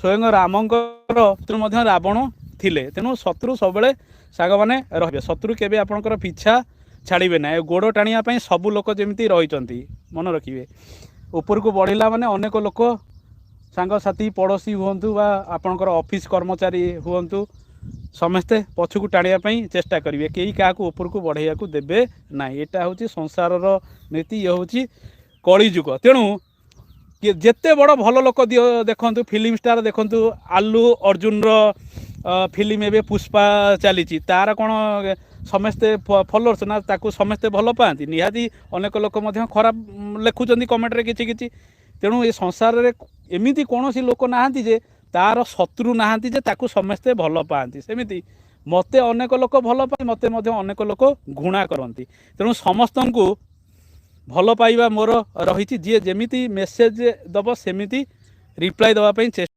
ସ୍ୱୟଂ ରାମଙ୍କର ଶତ୍ରୁ ମଧ୍ୟ ରାବଣ ଥିଲେ। ତେଣୁ ଶତ୍ରୁ ସବୁବେଳେ, ସାଙ୍ଗମାନେ, ରହିବେ। ଶତ୍ରୁ କେବେ ଆପଣଙ୍କର ପିଛା ଛାଡ଼ିବେ ନାହିଁ। ଗୋଡ଼ ଟାଣିବା ପାଇଁ ସବୁ ଲୋକ ଯେମିତି ରହିଛନ୍ତି, ମନେ ରଖିବେ। ଉପରକୁ ବଢ଼ିଲା ମାନେ ଅନେକ ଲୋକ, ସାଙ୍ଗସାଥି, ପଡ଼ୋଶୀ ହୁଅନ୍ତୁ ବା ଆପଣଙ୍କର ଅଫିସ୍ କର୍ମଚାରୀ ହୁଅନ୍ତୁ, ସମସ୍ତେ ପଛକୁ ଟାଣିବା ପାଇଁ ଚେଷ୍ଟା କରିବେ। କେହି କାହାକୁ ଉପରକୁ ବଢ଼େଇବାକୁ ଦେବେ ନାହିଁ। ଏଇଟା ହେଉଛି ସଂସାରର ନୀତି, ଇଏ ହେଉଛି କଳିଯୁଗ। ତେଣୁ କିଏ ଯେତେ ବଡ଼ ଭଲ ଲୋକ ଦିଅ, ଦେଖନ୍ତୁ, ଫିଲ୍ମ ଷ୍ଟାର ଦେଖନ୍ତୁ, ଆଲ୍ଲୁ ଅର୍ଜୁନର ଫିଲ୍ମ ଏବେ ପୁଷ୍ପା ଚାଲିଛି। ତାର କ'ଣ ସମସ୍ତେ ଫଲୋଅର୍ସ ନା ତାକୁ ସମସ୍ତେ ଭଲ ପାଆନ୍ତି? ନିହାତି ଅନେକ ଲୋକ ମଧ୍ୟ ଖରାପ ଲେଖୁଛନ୍ତି କମେଣ୍ଟରେ କିଛି କିଛି। ତେଣୁ ଏ ସଂସାରରେ ଏମିତି କୌଣସି ଲୋକ ନାହାନ୍ତି ଯେ ତାର ଶତ୍ରୁ ନାହାନ୍ତି, ଯେ ତାକୁ ସମସ୍ତେ ଭଲ ପାଆନ୍ତି। ସେମିତି ମୋତେ ଅନେକ ଲୋକ ଭଲ ପାଆନ୍ତି, ମୋତେ ମଧ୍ୟ ଅନେକ ଲୋକ ଘୃଣା କରନ୍ତି। ତେଣୁ ସମସ୍ତଙ୍କୁ ଭଲ ପାଇବା ମୋର ରହିଛି। ଯିଏ ଯେମିତି ମେସେଜ ଦେବ, ସେମିତି ରିପ୍ଲାଏ ଦେବା ପାଇଁ ଚେଷ୍ଟା